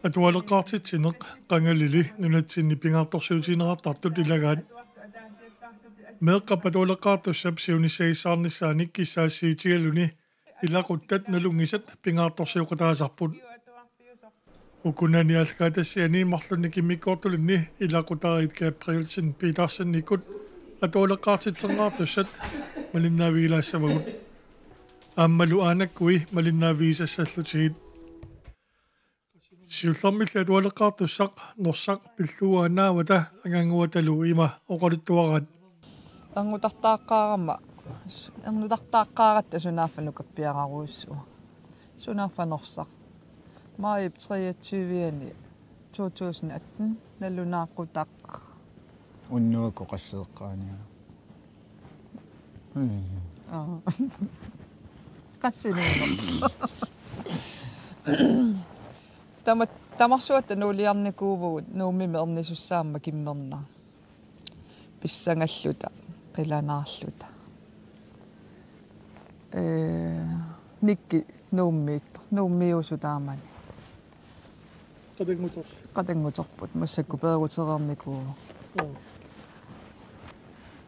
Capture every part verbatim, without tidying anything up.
Atualeqqaartitsineq qangalili nunatsinni pingaartorsiutigineqartartut ilagaat. Meeqqap atualeqqaartussap siunissagissaarnissaanik kissaassiitigaluni ilaquttat nalunngisat pingaartorsioqataasarput. Ukunani aallakaatitassiani marlunnik immikkoortulinni ilaqutariit Gabrielsen Petersenikkut atualeqqaartitsingaartussat malinnaavigilaassavarput. Aammalu aanakkui malinnaavigisassallutigit. Siullermilli atualeqqaartussaq Norsaq pillugu aanaavata Angaannguatalu ima oqaluttuaraat. Ernutartaaqqaarama, ernutartaaqqaaratta sunaaffa nukappiararujussuaq. Sunaaffa Norsaq. Maajip treogtyve-ani to tusind atten, nalunaaqutaq. Unnuakkut qasseeqqaaniaruk. Aa. Qassinuunneq. Tama-, tamarsuatta nuuliarnikuuvugut Nuummimi ernisussaammat kimmernaq. Pissangalluta, qilanaarluta. Ee, Nikki Nuummiit, Nuummiusoq taamani. Qatanngutersi. Qatannguterput, massakkut peerutereernikuuvoq. Joo.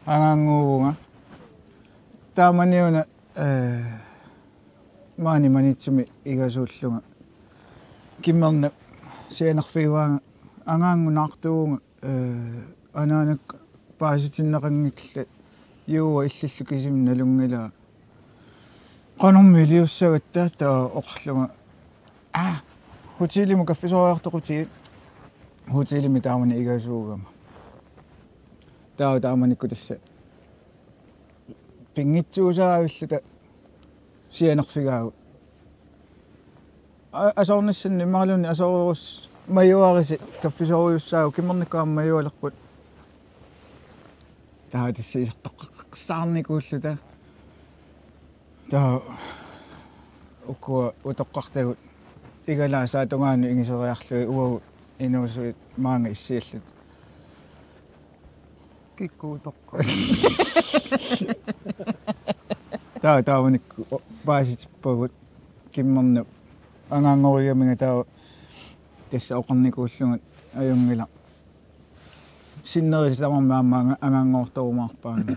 Angaannguuvunga. Taamaniuna, ee, maani Maniitsumi igasuullunga. Kimmernaq sianerfigaanga angaanngunaartuuvunga, ee, anaanakku paasitinneqanngillat juuat illillu kisimi nalunngilaa. Qanormi iliussagatta taava oqarlunga. Aa, hotelimut kaffisoriartoqutigiit. Hotelimi taamani igasuugama. Taava taamanikkut tassa pinngitsuusaavilluta sianerfigaagut. A-, asoornissanni imaluunniit asoorus majuarisi kaffisoorujussuugut, kimmernikkut aamma majualerput. Taava tassa isertoqqeqqissaarnikuulluta. Taava ukua utoqqartagut igalaat saatungaannut ingiseriarlugit uagut inuusuit maanga issialluta. Kikkut utoqqaat. Taava taamanikkut paasitippagut kimmernaq angaanngorigaminga taava tassa oqarnikuullunga ajunngilaq. Sinneri tamarmik aamma anga-, angaanngoortorumaarpaannga.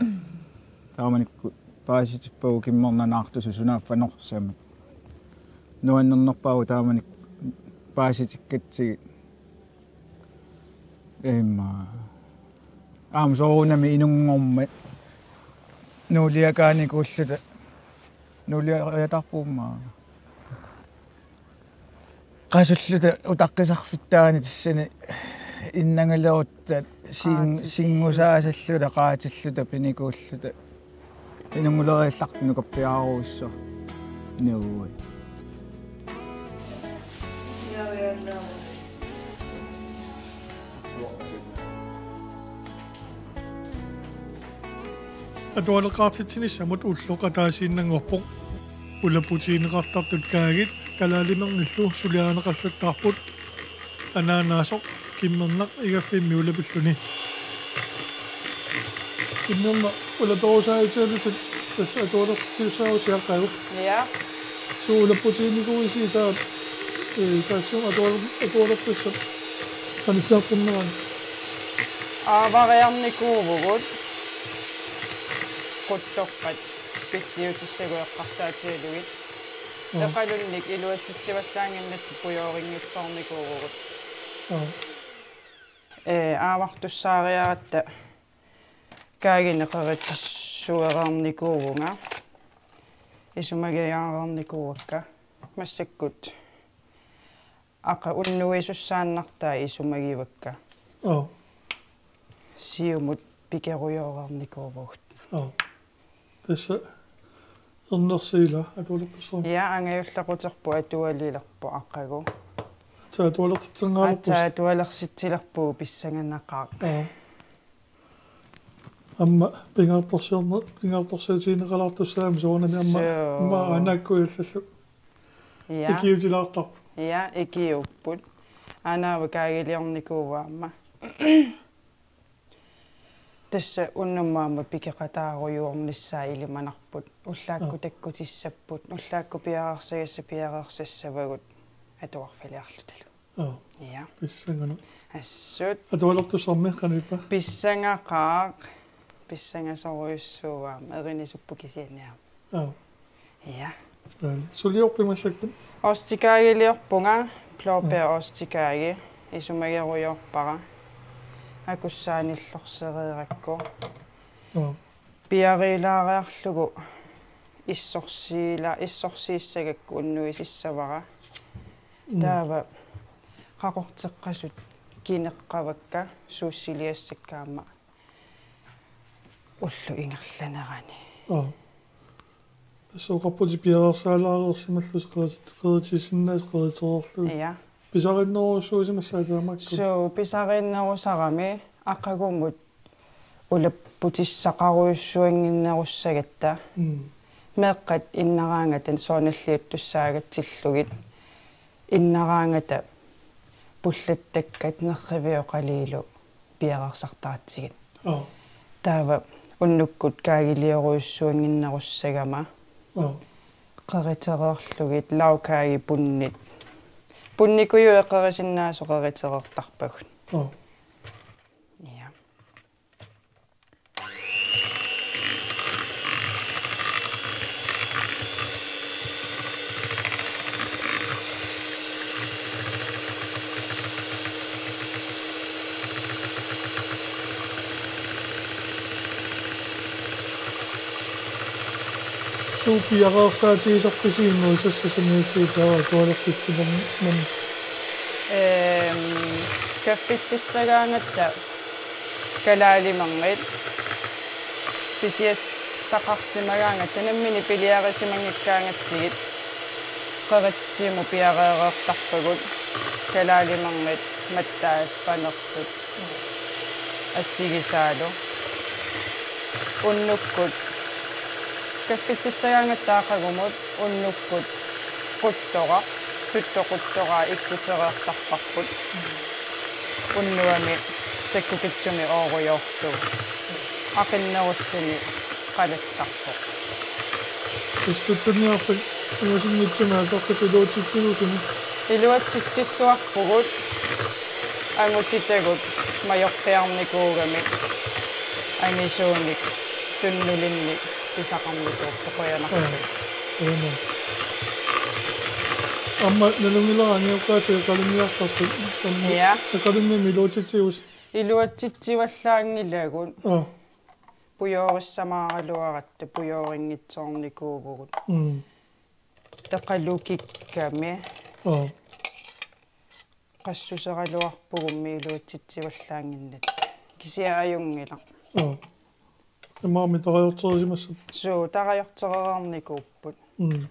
Taamanikkut paasitippagut kimmernaq naartussaq sunaaffa Norsamik. Nuannernerpaavoq taamanikkut paasitikkatsigit. Imma. Aamma soorunami inunngormat. Nuuliakaanikuulluta. Nuuliariataarpugut aamma. Qasulluta utaqqisarfittaani tassani innangalerutta sin-, qaatillugit, sinngusaasalluta qaatilluta pinikuulluta. Inunnguleriallartut nukappiararujussuaq. Nuui. Atualeqqaartitsinissamut ulloq ataasiinnanngorpoq. Ulapputigineqartartut kaagit kalaalimerngillu suliarineqallattaarput. Anaanaasoq kimmernaq igaffimmi ulapilluni. Kimmernaq ulaperusaajutit tassa atualertitsisussaavusi aqagu. Ja. Suut ulapputiginikuuisi taava, ee, taassuma atualer-, atualertassat qanilliartornerani? Aavariarnikuuvugut. Quttoqqat pilliutissagut eqqarsaatigalugit. Aa. Eqalunnik iluatsitsivallaannginnatta pujoorinngitsoornikuuvugut. Aa. Ee, aavartussaariaratta kaaginik qeritissuereernikuuvunga. Isumagiareernikuuakka. Massakkut aqagu unnuisussaannartai isumagivakka. Aa. Siumut pikerujoreernikuuvugut. Aa. Tassa ernersiila atualertussaammat. Ja, angajullequterput atualilerpoq aqagu. Aatsaat atualertitserngaaleqqusi. Aatsaat atualersitsilerpugut pissanganaqaaq. Aa. Aamma pingaartorsiorne-, pingaartorsiutigineqalaartussaammat soorunami aamma. Suu. Aamma aanaakkuillallu. Ja. Ikiutilaartarput. Ja, ikiuupput. Anaava kaagiliornikuuvoq aamma. Tassa unnummut aamma pikeqataarujoornissaa ilimanarput. Ullaakkut, aa, takkutissapput. Ullaakkut piareersagassat piareersassavagut. atuarfiliarlutalu. Aa. Ja. Pissanganaq. Assut. Atualertussarmi qanoq ippa? Pissangaqaaq. Pissangasorujussuuvoq aamma erinisupput kisianni aamma. Aa. Ja. Dejligt. Suliorpit massakkut? Ostekaagiliorpunga, blåbær ostekaage, isumagerujoorpara. Akussaanillorsereerakku. Aa. Piariilaariarlugu issorsiila-, issorsiissagakku unnuisissavara. Mm. Taava qaqorteqqasut kineqqavakka suussiliassakka aamma ullup ingerlanerani. Aa. Tassa oqarputit piareersaalaareersimallusi qerit-, qeritissinnaasoq qeritereerlugu. Ja. Pisarinnerujussuusimassaat taamaakkut? Suu, pisarinnerusarami aqagumut ulapputissaqarujussuannginnerussagatta. Mm. Meeqqat innaraangata soorlu nalliuttussaagatillugit. Innaraangata pullattakkat nerrivioqaliilu piareersartaratsigit. Aa. Taava unnukkut kaagiliorujussuannginnerussagama. Aa. Qeritereerlugit lagkagepunnit. Punnikujuit qerisinnaasoq qeritereertarpagut. Aa. Ja. Suut piareersaatigisarpisi innuisassasunniutsigu taava atualersitsinermut? Ehm, kaffillissagaangatta kalaalimernit pisiassaqarsimagaangatta nammineq piliarisimanngikkaangatsigit qerititsigumut piareereertarpagut kalaalimernit mattaat panertut assigisaalu. Unnukkut kaffillissagaangatta aqagumut unnukkut quttoraq, tuttoquttoraa ikkutereertarparput. Unnuami sakkukitsumi oorujoortugu. Aqinnerulluni qalattarpoq. Istuttunniarfik angusinngitsumi aallartippa iluatsitsivusi? Iluatsitsilluarpugut angutitagut majorpiarnikuugamik angisuunik tunnulinnik pisaqarnikuupput qujanartumik. Aa, qujanaq. Aamma nalunngilara angajoqqaasi Eqalunniartartut. Aamma Ja. Eqalunniami iluatsitsivusi? Iluatsitsivallaanngilagut. Aa. Pujoorissamaaraluaratta pujoorinngitsoornikuuvugut. Mm. Eqalukikkami. Aa. Qassuseraluarpugummi iluatsitsivallaannginnatta. Kisianni ajunngilaq. Aa. Imaammi tarajorterisimassappat? Suu, tarajorterereernikuupput. Mm.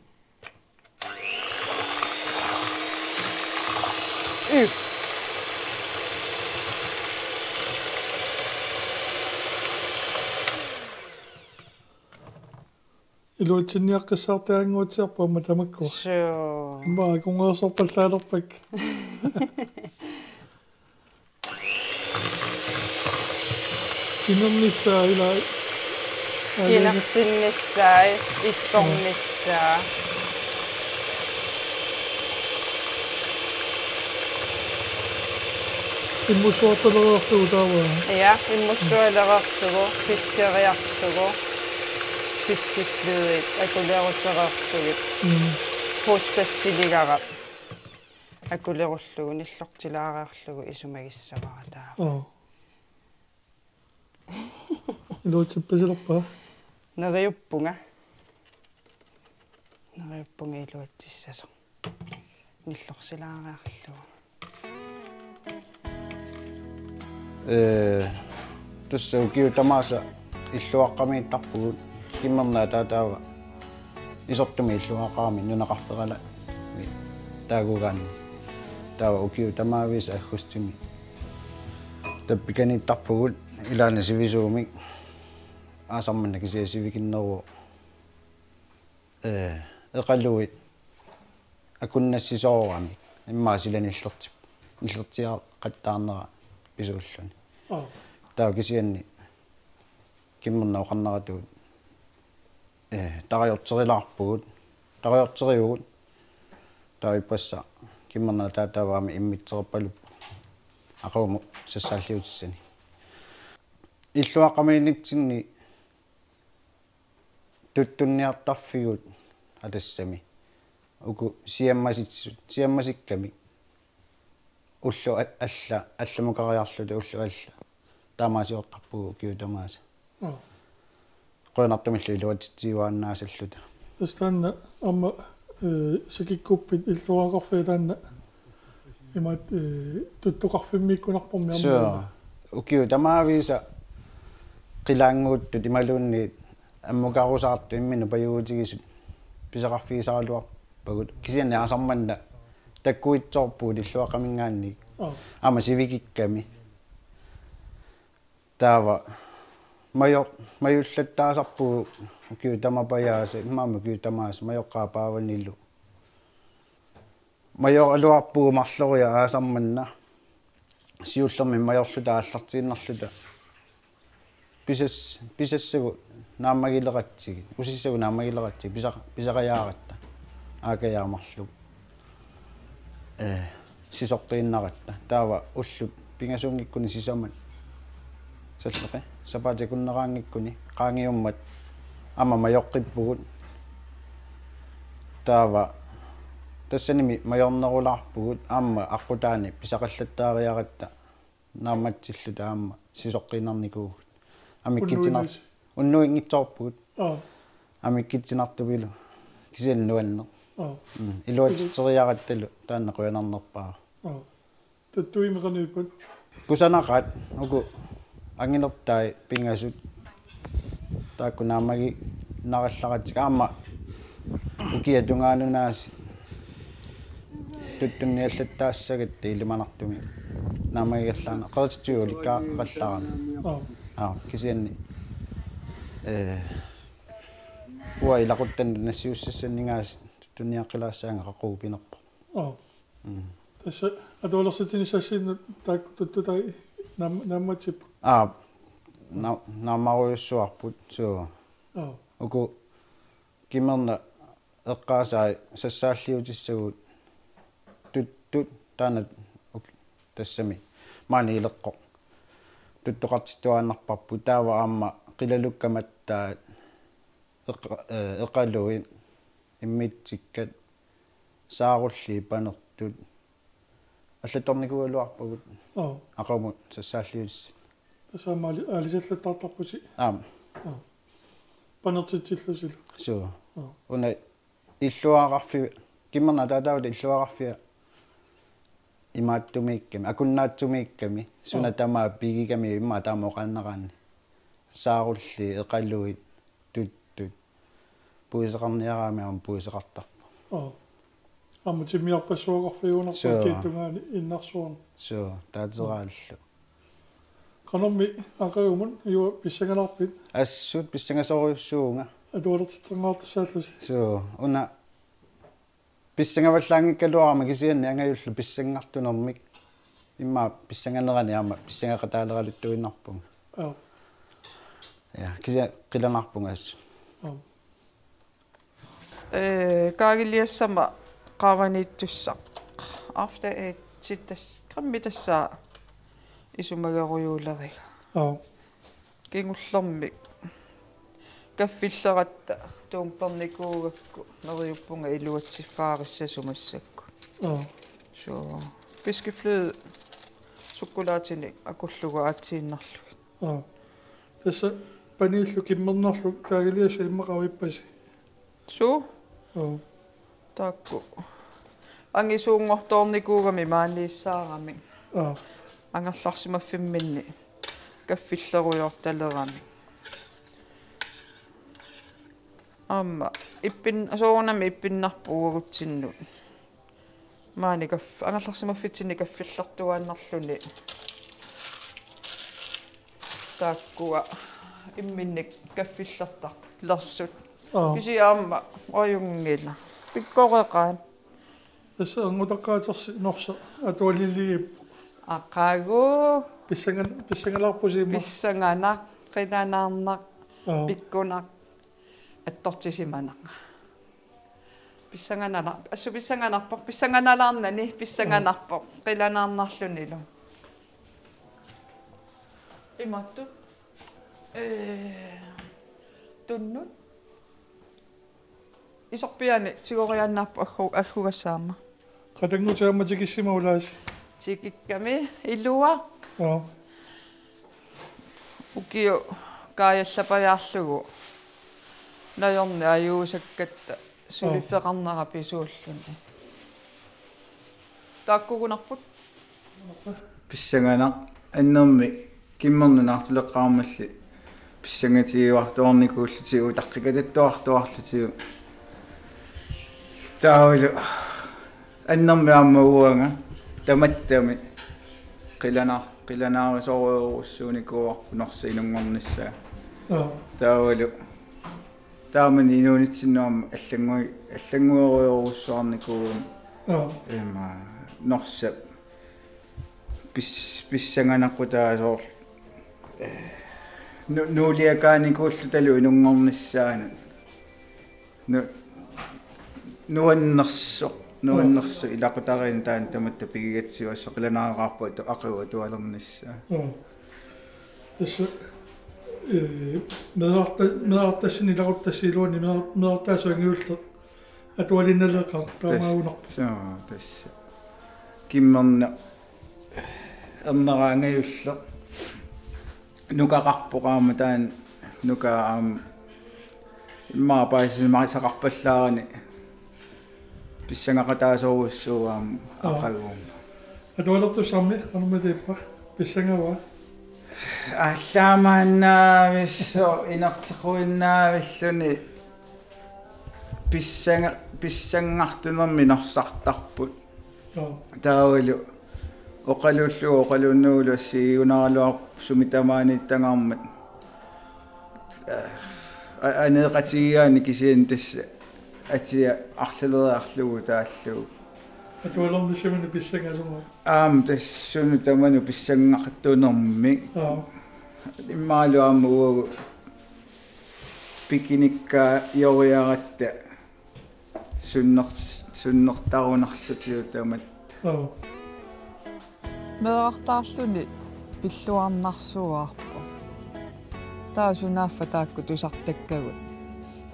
Y. Iluatsinniaqqissaartagaannguatsiarpoq aamma tamakkua. Suu. Immaqa akunngeriarsorpallaalerpakka. Kinernissaa ilaa. Kinertinnissaa, issornissaa. Immussuartalereerlugu taava. Ja, immussualereerlugu, fiskeriarlugu, fiskefløde akulerutereerlugit. Mm. Husbasilikara akulerullugu, nillortilaareerlugu isumagissavara taava. Aa. Iluatsippasilerpa? Neriuppunga. Neriuppunga iluatsissasoq. Nillorsilaareerlugu. Ee, tassa ukiut tamaasa illuaqqamiittarpugut, Kimmernaat taava isertumi illuaqqarami nunaqarfeqalami taagugaanni. Taava ukiut tamaaviisa aggustimi tappikaniittarpugut ilaanni sivisuumik, aasaq manna kisianni sivikinneruvoq. Ee, eqaluit akunnassisooramik immaqa sila nillerti-, nillertiaqattaarnera pisuulluni. Aa. Taava kisianni Kimmernaat oqarneratuut, ee, tarajorterilaarpugut, tarajorterivugut, taava ippassaq Kimmernat ataataavami immitsereerpaluppoq aqagumut sassaalliutissani. Illuaqqamiinnitsinni tuttunniartarfigut atassami. Uku siammasitsisut, siammasikkamik. Ullut a-, alla, allamukariarluta ullut alla. Taamaasiortarpugut ukiut tamaasa. Aa. Qujanartumillu iluatsitsiuaannaasalluta. Tassa taanna aamma, eh, sakikkuppit illuaraqarfiat taanna imaat, eh, tuttoqarfimmiikkunarpormi aamma. Suu. Ukiut tamaavisa qilaannguuttut imaluunniit ammukarusaartut imminnut pajuutigisut pisaqarfigisaraluarpagut. Kisianni aasaq manna takkuitsoorpugut illuaqqaminngaanniit. Aa. Aamma sivikikkami. Taava majo-, majullattaasarpugut ukiut tamapajaasa, immaqa ukiut tamaasa majoqqaat paavanilu. Majoraluarpugut marloriarluta aasaq manna. Siullermik majorluta aallartiinnarluta. Pisas-, pisassagut naammagileratsigit, usissagut naammagileratsigit, pisa-, pisariaaratta. Aakajaat marluk. Eh, sisoqqiinnaratta. Taava ullut pingasuunngikkunik sisamat. Salleqi. Sapaatip akunneraanngikkunik qaangiummat aamma majoqqippugut. Taava tassanimi majornerulaarpugut aamma aqqutaani pisaqallattaariaratta naammatsilluta aamma sisoqqiinnarnikuuvugut. Amikkitsinar-, unnuinngi-, unnuinngitsoorpugut. Aa. Amikkitsinartupilu kisianni nuanneq. Aa. Mm. Iluatsitseriarattalu taanna qujanarnerpaaq. Aa. Tuttuimmik qanoq ippat? Kusanaqaat uku anginertai pingasut. Taakku naammagiinnarallaratsigit aamma ukiap tungaanut aasiit tuttunniallattaassagatta ilimanartumik naammagigallaarneq qerititsuulikkaaqallaarami. Aa. Aa, kisianni, eh, uanga ilaquttannut nassiussassannik aasiit tuttunniaqqilaassaanga qaqugu pinerpoq. Aa. Mm. Tassa atualersitsinissassinnut taakku tuttutai naam-, naammatsipput. Aa, na-, naammarujussuarput, suu. Aa. Uku kimmernat eqqaasai sassaalliutissagut tuttut taanna uk-, tassami maani ileqqoq tuttoqartittuaannarparput taava aamma qilalukkat mattaat eq-, eh, eqaluit immitsikkat saarulliit panertut allattornikuugaluarpagut. Aa. Aqagumut sassaalliutissat. Tassa aamma aali-, aalisallattaartarpusi. Aamma. Aa. Panertitsillusilu. Suu. Aa. Una illuaraqarfi-, kimmernat ataataavut illuaraqarfiat imaattumiikkami, akunnaatsumik ikkami, suna, aa, tamaat pigigami immaqa taama oqaannaraanni. Saarulliit, eqaluit, tuttut. Puiseqarniaraangamik aamma puiseqartarpoq. Aa. Aamma timmiarpassuaqarfigunarpoq, suu, ukiup tungaani innarsuarni. Suu, taateraallu. Qanormi aqagumut, uanga, pissanganarpit? Assut pissangasorujussuuvunga. Atualertitsingaartussaallusi. Suu, una pissangavallaanngikkaluarama kisianni angajulleq pissangartunermik. Immaqa pissanganerani aamma pissangaqataaleraluttuinnarpunga. Aa. Ja, kisianni qilanaarpunga assut. Aa. Ee, kaagiliassama qaavaniittussaq. After Eight, tassa, Grimmi tassa isumagerujuleriga. Aa. Kingullermik kaffilleratta tuumpernikuugakku neriuppunga iluatsiffaarissasut massakkut. Aa. Suu. Fiskefløde sukkulaatinik akullugu aatsiinnarlugit. Aa. Tassa paniillu kimmernarlu kaagiliassat immaqa avippasi. Suu. Aa. Taakku. Angisuunngortoornikuugami maaniissaaramik. Aa. Angerlarsimaffimminni kaffillerujoortaleramik. Aamma ippin-, soorunami ippinnarpoq uagutsinnut. Maani kaff-, angerlarsimaffitsinni kaffillertuaannarluni. Taakkua imminnik kaffillertalersut. Aa. Kisianni aamma ajunngilaq. Pikkoreqaat. Tassa erngutaqqaatersi Norsaq atualiliippoq. Aqagu. Pissangan-, pissangalaarpusi immaqa? Pissanganaq, qilanaarnaq, aa, pikkunaq, attortisimanaq. Pissanganala-, assut pissanganarpoq, pissanganalaarnani, pissanganarpoq, qilanaarnarlunilu. Imaattoq. Ee, tunnut. Isorpiaani tigoriaannaapput aggu-, aggugassaammat. Qatanngutit aamma tikissimavit, Laasi? Tikikkami iluaq. Joo. Ukioq kaajallapajaarlugu najorneq ajuusakkatta suliffeqarnera pisuulluni. Taakkugunarput? Pissanganaq, annermik kimmerneq naartuleqqaarmalli pissangatigiuartuarnikuullutigu, utaqqikatattuartuarlutigu. Taavalu annermik aamma uanga tamattami qilana-, qilanaarisorujorujussuunikuuarput Norsap inunngornissaa. Joo. Taavalu taamani inuunitsinnut aamma allanngu-, allanngorujorujussuarnikuuvunga. Joo. Ima Norsap pis-, pissanganaqqutaa soorlu, ee, nu-, nuuliakaanikuullutalu inunngornissaanut. Nu-, nuannersoq, nuannersoq ilaqutariinnut taanna tamatta pigigatsigu, assut qilanaaraqaarput atu-, aqagu atualernissaa. Joo. Tassa, ee, meerarta-, meerartassani ilaquttassat iluanni meer-, meerartaasut angajulleq atualinnaleqaaq. Tass-, taamaagunarpoq. Soo, tassa. Kimmerneq ernera angajulleq nukaqarpoq aamma taanna, nuka aamma immaqa paasisimarisaqarpallaarani pissangaqataasorujussuuvoq aamma. Aa. Aqagu. Atualertussaammi qanormita ippa? Pissangavaa? Aallaamaannaavissoq inerteqquinnaavilluni pissanga-, pissanngartunermik norsartarput. Joo. Taavalu oqaluullugu oqaluunnuullu assigiigunaraluarpoq sumi tamaaniittangaarmat. A-, aneeqatigigaanni kisianni tassa atia arlaleriarlugu taallugu. Atualernissaminut pissangasumut. Aamma tassa sumi tamanut pissanngartunermik. Joo. Immaqalu aamma uagut pikinikkaajooriaratta sunner-, sunnertarunarlutigu tamatta. Joo. Meerartaarluni pilluarnarsuarpoq. Taava sunaaffa taakku tusartakkagut.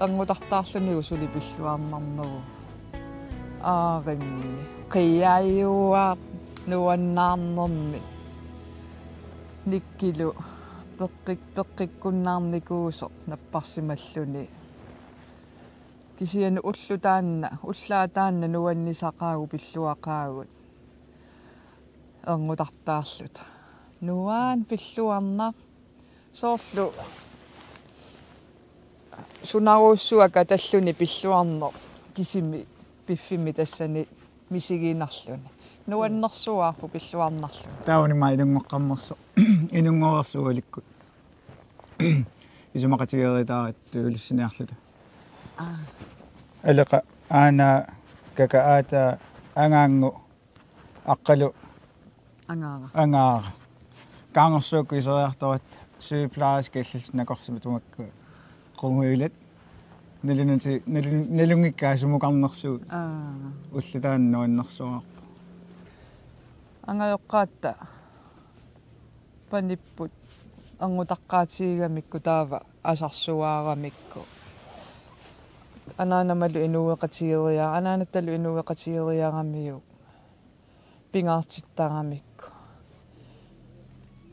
Erngutartaarlunilu suli pilluarnarneruvoq. Aarimmi. Qiajuaq nuannaarnermi. Nikkilu peqqik-, peqqikkunnaarnikuusoq napparsimalluni. Kisianni ulloq taanna, ullaaq taanna nuannisaqaagut pilluaqaagut. Erngutartaarluta. Nuann pilluarnaq. Soorlu sunarujussuaq katalluni pilluarneq kisimi piffimmi tassani misiginarluni. Nuannersuarput pilluarnarluni. Taavani maa inunngoqqammersoq. Inunngorersualikkut. Isumaqatigeeritaarit tujuulissiniarluta. Aa. Aleqa aana kaka aata angaangu aqqalu angaara. Angaara. Kaangersuukkut iseriartoratta sygeplejerske allallu nakorsimatumikku qungujullit. Nalunati-, nalun-, nalunngikkaat sumukarnersugut. Aa. Ulloq taanna nuannersuarpoq. Angajoqqaatta panipput erngutartaatigigamikku taava asarsuaramikku. Anaanamalu inuueqatigeria-, anaanattalu inuueqatigeriaramiuk pingaartittaramikku.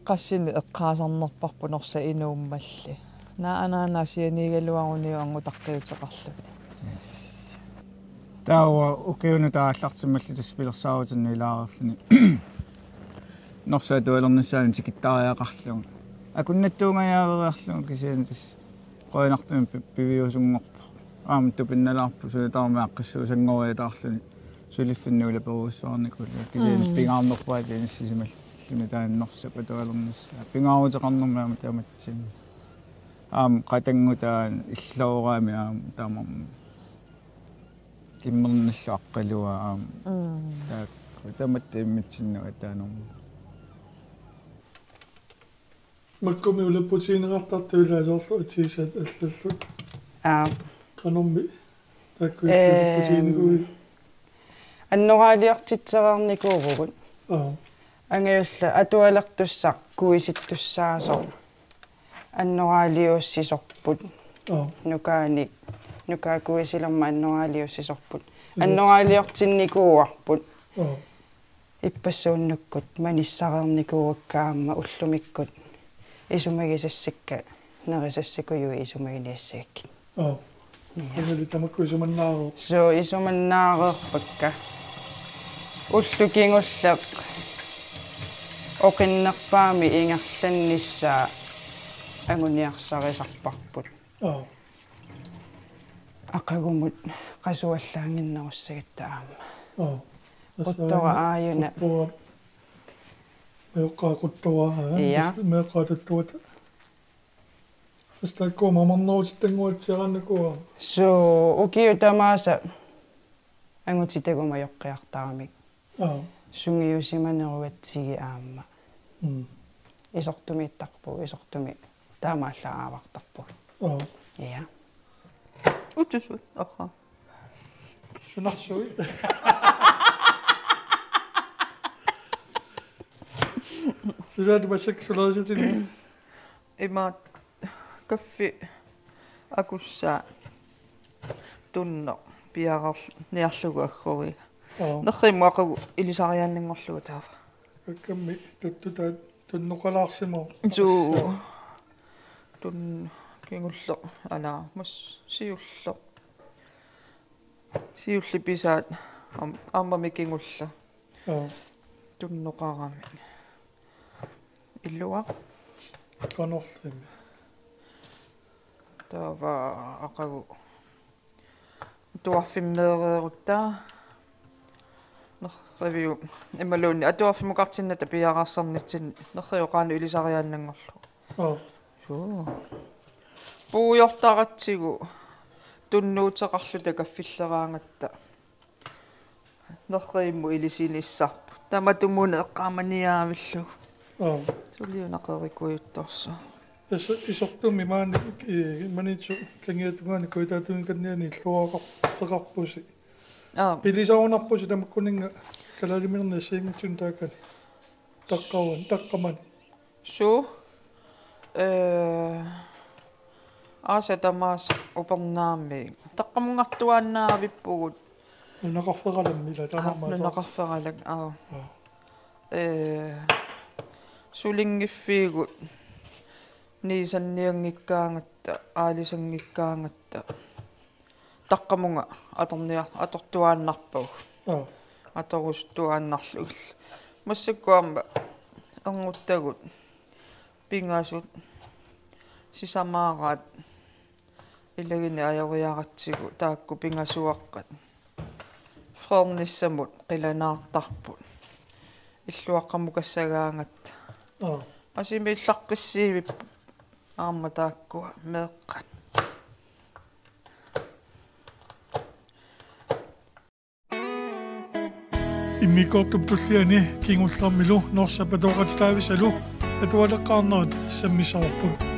Qassinik eqqaasarnerparput Norsap inuummalli. Naak anaanaa sianigigaluaruniuk erngutartaatigeqarluni. Taava ukiunut aallartimmalli tassa pilersaarutinnut ilaareerluni. Norsap atualernissaanut tikittariaqarlugu. Akunnattuungajaaveriarlugu kisianni tassa qujanartumik pi-, piviusunngorpoq. Aamma tupinnalaarpoq suli tamarmik aaqqissuussanngoriataarluni suliffinni ulaperujussuarnikuulluni. Kisianni mm, pingaarnerpaat inissisimalluni taanna Norsap atualernissaa. Pingaaruteqarnermik aamma tamatsinnut. Aamma qatanngutaa illooraami aamma tamarmik. Kimmernillu aqqalua aamma. Mm. Taakku tamatta immitsinnut ataanermut. Makkumi ulapputigineqartartut ilaa soorlu atisaat allallu. Aap. Qanormi Taakku Ehm, istuutikkusiinikuuit? Annoraaliortitsereernikuuvugut. Aa. Angajulleq atualertussaq kuisittussaasoq. Annoraaliuussisorput. Aa. Nukaanik, nukaa kuisilermat annoraaliuussisorput. Aa. Annoraaliortinnikuuarput. Aa. Ippassuunnukkut manissareernikuuakka aamma ullumikkut isumagisassakka, nerisassakkujuit isumaginiassagakkit. Aa. Ja. Taavalu tamakku isumannaareer-. Suu, isumannaareerpakka. Ulloq kingulleq oqinnerpaamik ingerlannissaa anguniarsarisarparput. Aa. Aqagumut qasuallaannginnerussagatta aamma. Aa. Quttora aajuna. Quttora. Meeqqat quttora, aa. Ja. Meeqqat tuttuat. Tassa taakku mamarnerutitannguatsiaraannikuuara. Suu, ukiut tamaasa angutit tagumajorpiartaramik. Aa. Sungiusimanerugatsigit aamma. Mm. Isortumiittarpugut, isortumi taamaallaat aavartarpugut. Aa. Ja. Utusuut, aha. Sunarsuit. Susaata massakkut sulerisatini. Imaat kaffi akussaa tunnoq piareerniarlugu aggoriga. Aa. Nerriimmut aqagu ilisariaannanngorlugu taava. Akkammi tuttutaat tunnoqalaarsimavoq. Suu. Akussaa. Tun-, kingulleq, ala, mas siulleq. Siulleq pisaat aam-, aammami kingulleq. Aa. Tunnoqarami. Illuaq. Qanorlimi. Taava aqagu. Atuarfimmeereerutta. Nerriviup imaluunniit atuarfimmukartinnata piareersarnitsinni nerriviup qanoq ilisariaannanngorlugu. Aa. Suu. Puigortaratsigu tunnuuteqarluta kaffilleraangatta. Nerriimmut ilisinissarput. Tamatumuuna eqqaamaniaavillugu. Aa. Suliuna qerikujuttorsuaq. Tassa isortumi maani, i-, Maniitsoq kangiatungaani kujataatungikkanniani illuaraqarfeqarpusi. Aa. Pilisarunarpusi tamakkuninnga kalaaliminerni assigiinngitsunik taakani. Taqqavan, taqqamani. Suu. Ee, aasat tamaasa upernaamik. Taqqamungartuaannavippugut. Nunaqarfeqalammi ila. Aa, taamaammat. Nunaqarfeqalak, aa. Aa. Ee, sulinngiffiigut niisannianngikkaangatta, aalisanngikkaangatta. Taqqamunga atorniar-, atortuaannarpagut. Aa. Atorusuttuaannarlugit. Massakkut aamma ernguttagut, pingasut, sisamaaraat ilaginik ajoriaratsigu taakku pingasuaqqat. Freernissamut qilanaartarput. Illuaqqamukassagaangatta. Aa. Asimiillaqqissiivippoq aamma taakkua meeqqat. Immikkoortup tulliani kingullermilu Norsap atooqatitaavissalu atualeqqaarnerat sammissavarput.